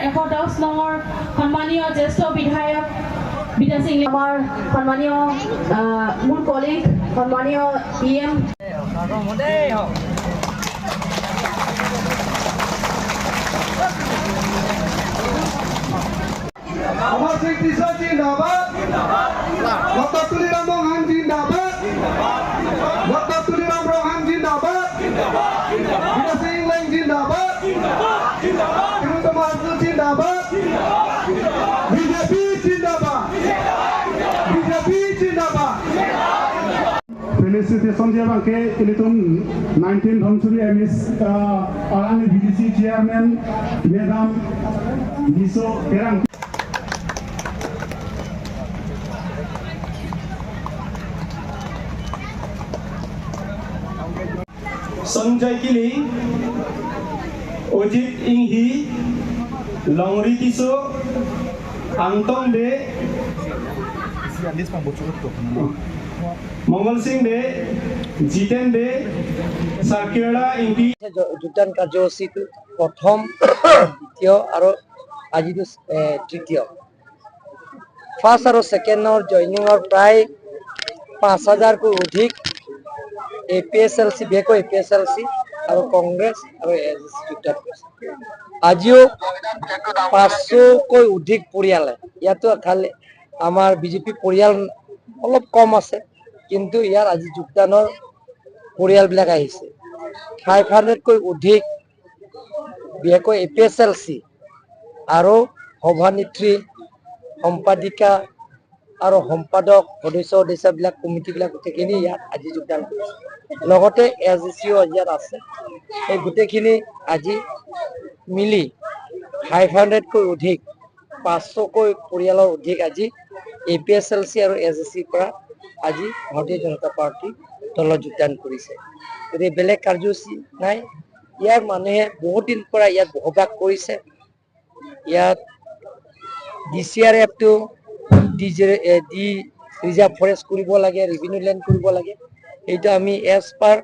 110 নঙৰ সন্মানীয় জ্যেষ্ঠ বিধায়ক বিদ্যা সিং, আমাৰ সন্মানীয় মোৰ কলিগ সন্মানীয় E M. Amar Singh Tisa জিন্দাবাদ, ডক্টর তুলিরাম রংহাং জিন্দাবাদ, ডক্টর তুলিরাম রংহাং জিন্দাবাদ, বিদ্যা সিং লেং জিন্দাবাদ, হিমন্ত মাহাতো জিন্দাবাদ, বিজেপি জিন্দাবাদ, বিজেপি জিন্দাবাদ। Felicitation bangke ilitum 19 Dhansuri MS Arani VDC chairman Madam Niso Terang। Sanjay Kili, Ajit Inghi, Longri Tisso, Antong De, Mangal Singh De, Jiten De, Sarkela Ingti. যোগদান কাৰ্যসূচীটো প্ৰথম, দ্বিতীয় আৰু আজিতো তৃতীয়। ফাৰ্ষ্ট আৰু ছেকেণ্ডৰ জইনিঙৰ প্ৰায় 5000কৈ অধিক A P S L C, বিশেষকৈ A P S L C আৰু কংগ্ৰেছ আৰু এ এছ চি যোগদান কৰিছে। আজিও 500কৈ অধিক পৰিয়ালে, ইয়াতো খালি আমাৰ বিজেপি পৰিয়াল অলপ কম আছে, কিন্তু ইয়াৰ আজি যোগদানৰ পৰিয়ালবিলাক আহিছে। 500কৈ অধিক বিশেষকৈ A P S L C আৰু সভানেত্ৰী, সম্পাদিকা আৰু সম্পাদক, সদস্য সদস্যবিলাক, কমিটিবিলাক গোটেইখিনি ইয়াত আজি যোগদান কৰিছে। লগতে এছ জি চিও ইয়াত আছে। এই গোটেইখিনি আজি মিলি 500কৈ অধিক, 500কৈ পৰিয়ালৰ অধিক আজি A P S L C আৰু এছ জি চিৰ পৰা আজি ভাৰতীয় জনতা পাৰ্টি দলত যোগদান কৰিছে। গতিকে বেলেগ কাৰ্যসূচী নাই। ইয়াৰ মানুহে বহুত দিন পৰা ইয়াত বসবাস কৰিছে। ইয়াত ডি চি আৰ এফটো ডি ডি ৰিজাৰ্ভ ফৰেষ্ট কৰিব লাগে, ৰেভিনিউ লেণ্ড কৰিব লাগে। সেইটো আমি as per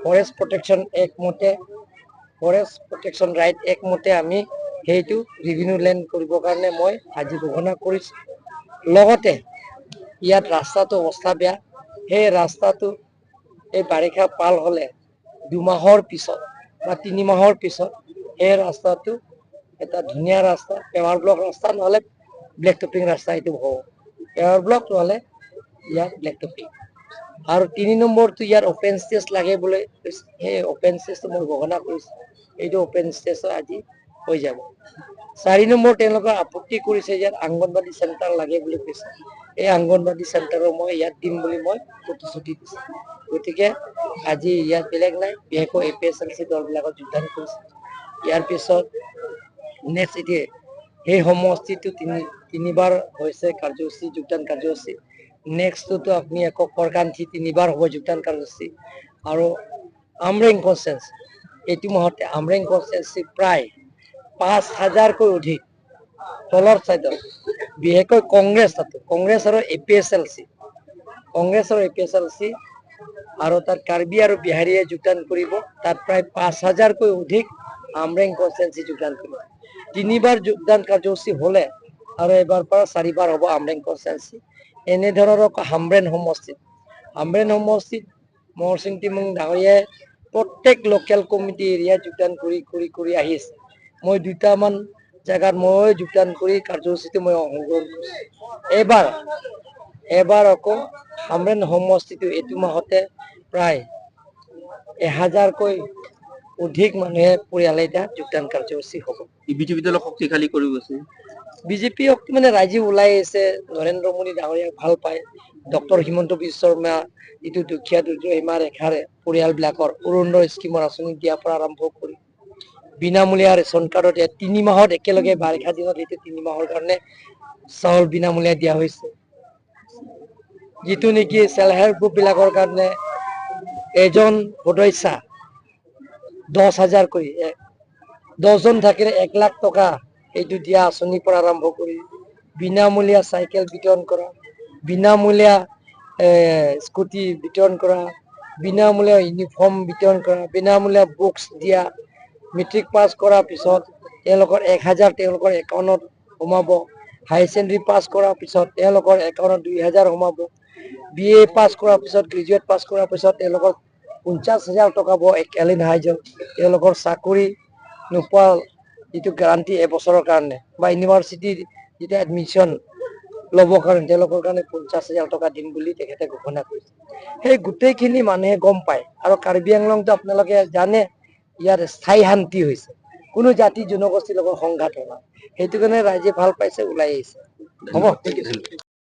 forest protection act মতে, ফৰেষ্ট প্ৰটেকশ্যন ৰাইট এক্ট মতে আমি সেইটো ৰেভিনিউ লেণ্ড কৰিবৰ কাৰণে মই আজি ঘোষণা কৰিছোঁ। লগতে ইয়াত ৰাস্তাটো অৱস্থা বেয়া। সেই ৰাস্তাটো এই বাৰিষা পাল হ'লে 2 মাহৰ পিছত বা 3 মাহৰ পিছত সেই ৰাস্তাটো এটা ধুনীয়া ৰাস্তা, পেভাৰ ব্লক ৰাস্তা নহ'লে ব্লেক টপিং ৰাস্তা এইটো হ'ব। পেভাৰ ব্লক নহ'লে ইয়াত ব্লেক টপিং। আৰু 3 নম্বৰটো ইয়াত অপেন ষ্টেজ লাগে বোলে। সেই অপেন ষ্টেজটো মই ঘোষণা কৰিছোঁ, এইটো অপেন ষ্টেজত আজি হৈ যাব। 4 নম্বৰ তেওঁলোকে আপত্তি কৰিছে, ইয়াত আংগনবাদী চেণ্টাৰ লাগে বুলি কৈছে। এই আংগনবাদী চেণ্টাৰো মই ইয়াত দিম বুলি মই প্ৰতিশ্ৰুতি দিছোঁ। গতিকে আজি ইয়াত বেলেগ নাই, বিশেষকৈ A P S L C দলবিলাকত যোগদান কৰিছে। ইয়াৰ পিছত নেক্সট এতিয়া সেই সমষ্টিটো তিনিবাৰ হৈছে কাৰ্যসূচী, যোগদান কাৰ্যসূচী। নেক্সটটোতো আপুনি আকৌ কৰকান্থি তিনিবাৰ হ'ব যোগদান কাৰ্যসূচী। আৰু আমৰেং কনষ্টিটুৱেঞ্চি, এইটো মাহতে আমৰেং কনষ্টিটুৱেঞ্চি প্ৰায় 5000কৈ অধিক তলৰ চাইডত, বিশেষকৈ কংগ্ৰেছ, তাতো কংগ্ৰেছ আৰু A P S L C, Congress আৰু A P S L C আৰু তাত কাৰ্বি আৰু বিহাৰীয়ে যোগদান কৰিব। তাত প্ৰায় 5000কৈ অধিক আমৰেং কনষ্টিটুৱেঞ্চি যোগদান কৰিব। তিনিবাৰ যোগদান কাৰ্যসূচী হ'লে আৰু এবাৰ পৰা চাৰিবাৰ হ'ব আমৰেং কনষ্টিটুৱেঞ্চি। এনেধৰণৰ হামৰেণ সমষ্টিত, হামৰেণ সমষ্টিত মহৰ সিং তিমুং ডাঙৰীয়াই প্ৰত্যেক লোকেল কমিটি এৰিয়া যোগদান কৰি কৰি কৰি আহিছে। মই দুটামান জেগাত মই যোগদান কৰি কাৰ্যসূচীটো মই অংশগ্ৰহণ কৰিছোঁ। এবাৰ আকৌ হামৰেণ সমষ্টিটো এইটো মাহতে প্ৰায় 1000কৈ অধিক মানুহে পৰিয়ালে এতিয়া যোগদান কাৰ্যসূচী হ'ব। বিজেপি দলক শক্তিশালী কৰিব গৈছে। বিজেপি শক্তি মানে ৰাইজে ওলাই আহিছে। নৰেন্দ্ৰ মোদী ডাঙৰীয়াক ভাল পায়। ডক্টৰ হিমন্ত বিশ্ব শৰ্মা যিটো দুখীয়া দৰিদ্ৰ সীমা ৰেখাৰে পৰিয়ালবিলাকৰ অৰুণোদয় স্কীমৰ আঁচনি দিয়াৰ পৰা আৰম্ভ কৰি বিনামূলীয়া ৰেচন কাৰ্ডত ইয়াত 3 মাহত একেলগে বাৰিষা দিনত এইটো 3 মাহৰ কাৰণে চাউল বিনামূলীয়া দিয়া হৈছে। যিটো নেকি চেল্ফ হেল্প গ্ৰুপ বিলাকৰ কাৰণে এজন সদস্যা 10,000 কৰি, 10জন থাকিলে 1 লাখ টকা এইটো দিয়া আঁচনিৰ পৰা আৰম্ভ কৰি বিনামূলীয়া চাইকেল বিতৰণ কৰা, বিনামূলীয়া স্কুটি বিতৰণ কৰা, বিনামূলীয়া ইউনিফৰ্ম বিতৰণ কৰা, বিনামূলীয়া বুকছ দিয়া, মেট্ৰিক পাছ কৰাৰ পিছত তেওঁলোকৰ 1000 তেওঁলোকৰ একাউণ্টত সোমাব। হায়াৰ ছেকেণ্ডেৰী পাছ কৰাৰ পিছত তেওঁলোকৰ একাউণ্টত 2000 সোমাব। বি এ পাছ কৰাৰ পিছত, গ্ৰেজুৱেট পাছ কৰাৰ পিছত তেওঁলোকৰ 50,000 টকা হ'ব এককালীন সাহাৰ্য। তেওঁলোকৰ চাকৰি নোপোৱা যিটো গেৰাণ্টি এবছৰৰ কাৰণে বা ইউনিভাৰ্চিটিৰ যেতিয়া এডমিশ্যন ল'বৰ কাৰণে তেওঁলোকৰ কাৰণে 50,000 টকা দিম বুলি তেখেতে ঘোষণা কৰিছে। সেই গোটেইখিনি মানুহে গম পায়। আৰু কাৰ্বি আংলংটো আপোনালোকে জানে, ইয়াত স্থায়ী শান্তি হৈছে, কোনো জাতি জনগোষ্ঠীৰ লগত সংঘাত হোৱা নাই। সেইটো কাৰণে ৰাইজে ভাল পাইছে, ওলাই আহিছে। হ'ব।